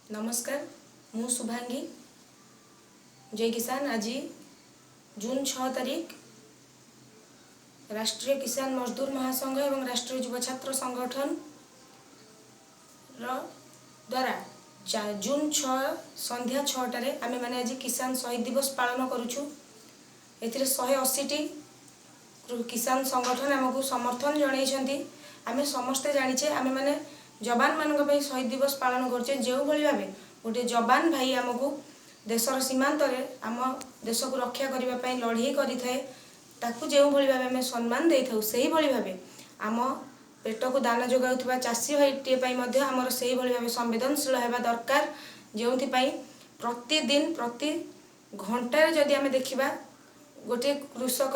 ନମସ୍କାର, ମୁଁ ଶୁଭାଙ୍ଗୀ। ଜୟ କିଷାନ। ଆଜି ଜୁନ୍ 6 ତାରିଖ ରାଷ୍ଟ୍ରୀୟ କିଷାନ ମଜଦୁର ମହାସଂଘ ଏବଂ ରାଷ୍ଟ୍ରୀୟ ଯୁବ ଛାତ୍ର ସଂଗଠନର ଦ୍ୱାରା ଜୁନ୍ 6 ସନ୍ଧ୍ୟା 6ଟାରେ ଆମେମାନେ ଆଜି କିଷାନ ଶହୀଦ ଦିବସ ପାଳନ କରୁଛୁ। ଏଥିରେ 180ଟି କିଷାନ ସଂଗଠନ ଆମକୁ ସମର୍ଥନ ଜଣାଇଛନ୍ତି। ଆମେ ସମସ୍ତେ ଜାଣିଛେ, ଆମେମାନେ ଯବାନମାନଙ୍କ ପାଇଁ ଶହୀଦ ଦିବସ ପାଳନ କରୁଛେ। ଯେଉଁଭଳି ଭାବେ ଗୋଟିଏ ଯବାନ ଭାଇ ଆମକୁ ଦେଶର ସୀମାନ୍ତରେ ଆମ ଦେଶକୁ ରକ୍ଷା କରିବା ପାଇଁ ଲଢ଼େଇ କରିଥାଏ, ତାକୁ ଯେଉଁଭଳି ଭାବେ ଆମେ ସମ୍ମାନ ଦେଇଥାଉ, ସେହିଭଳି ଭାବେ ଆମ ପେଟକୁ ଦାନା ଯୋଗାଉଥିବା ଚାଷୀ ଭାଇଟିଏ ପାଇଁ ମଧ୍ୟ ଆମର ସେଇଭଳି ଭାବେ ସମ୍ବେଦନଶୀଳ ହେବା ଦରକାର। ଯେଉଁଥିପାଇଁ ପ୍ରତିଦିନ ପ୍ରତି ଘଣ୍ଟାରେ ଯଦି ଆମେ ଦେଖିବା, ଗୋଟିଏ କୃଷକ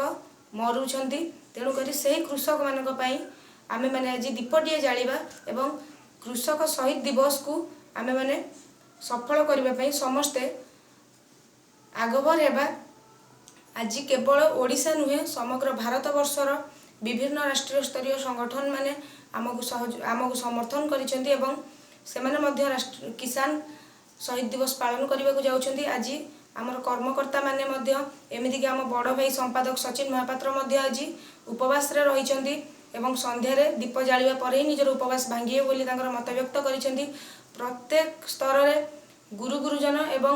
ମରୁଛନ୍ତି। ତେଣୁକରି ସେହି କୃଷକମାନଙ୍କ ପାଇଁ ଆମେମାନେ ଆଜି ଦୀପଟିଏ ଜାଳିବା ଏବଂ କୃଷକ ଶହୀଦ ଦିବସକୁ ଆମେମାନେ ସଫଳ କରିବା ପାଇଁ ସମସ୍ତେ ଆଗଭର ହେବା। ଆଜି କେବଳ ଓଡ଼ିଶା ନୁହେଁ, ସମଗ୍ର ଭାରତବର୍ଷର ବିଭିନ୍ନ ରାଷ୍ଟ୍ରୀୟ ସ୍ତରୀୟ ସଂଗଠନ ମାନେ ଆମକୁ ସମର୍ଥନ କରିଛନ୍ତି ଏବଂ ସେମାନେ ମଧ୍ୟ ରାଷ୍ଟ୍ର କିଷାନ ଶହୀଦ ଦିବସ ପାଳନ କରିବାକୁ ଯାଉଛନ୍ତି। ଆଜି ଆମର କର୍ମକର୍ତ୍ତା ମାନେ ମଧ୍ୟ, ଏମିତିକି ଆମ ବଡ଼ ଭାଇ ସମ୍ପାଦକ ସଚିନ ମହାପାତ୍ର ମଧ୍ୟ ଆଜି ଉପବାସରେ ରହିଛନ୍ତି ଏବଂ ସନ୍ଧ୍ୟାରେ ଦୀପ ଜାଳିବା ପରେ ହିଁ ନିଜର ଉପବାସ ଭାଙ୍ଗିବେ ବୋଲି ତାଙ୍କର ମତବ୍ୟକ୍ତ କରିଛନ୍ତି। ପ୍ରତ୍ୟେକ ସ୍ତରରେ ଗୁରୁ ଗୁରୁଜନ ଏବଂ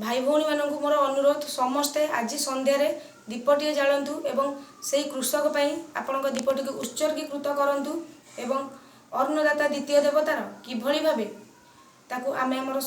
ଭାଇ ଭଉଣୀମାନଙ୍କୁ ମୋର ଅନୁରୋଧ, ସମସ୍ତେ ଆଜି ସନ୍ଧ୍ୟାରେ ଦୀପଟିଏ ଜାଳନ୍ତୁ ଏବଂ ସେଇ କୃଷକ ପାଇଁ ଆପଣଙ୍କ ଦୀପଟିକୁ ଉତ୍ସର୍ଗୀକୃତ କରନ୍ତୁ ଏବଂ ଅନ୍ନଦାତା ଦ୍ୱିତୀୟ ଦେବତାର କିଭଳି ଭାବେ ତାକୁ ଆମେ ଆମର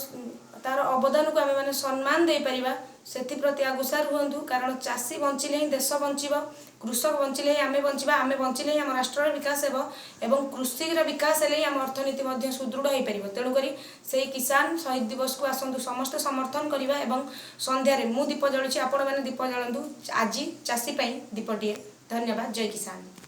ତାର ଅବଦାନକୁ ଆମେମାନେ ସମ୍ମାନ ଦେଇପାରିବା, ସେଥିପ୍ରତି ଆଗୁସାର ହୁଅନ୍ତୁ। କାରଣ ଚାଷୀ ବଞ୍ଚିଲେ ହିଁ ଦେଶ ବଞ୍ଚିବ, କୃଷକ ବଞ୍ଚିଲେ ହିଁ ଆମେ ବଞ୍ଚିବା, ଆମେ ବଞ୍ଚିଲେ ହିଁ ଆମ ରାଷ୍ଟ୍ରର ବିକାଶ ହେବ ଏବଂ କୃଷିର ବିକାଶ ହେଲେ ହିଁ ଆମ ଅର୍ଥନୀତି ମଧ୍ୟ ସୁଦୃଢ଼ ହୋଇପାରିବ। ତେଣୁକରି ସେଇ କିଷାନ ଶହୀଦ ଦିବସକୁ ଆସନ୍ତୁ ସମସ୍ତେ ସମର୍ଥନ କରିବା ଏବଂ ସନ୍ଧ୍ୟାରେ ମୁଁ ଦୀପ ଜାଳୁଛି, ଆପଣମାନେ ଦୀପ ଜାଳନ୍ତୁ ଆଜି ଚାଷୀ ପାଇଁ ଦୀପଟିଏ। ଧନ୍ୟବାଦ। ଜୟ କିଷାନ।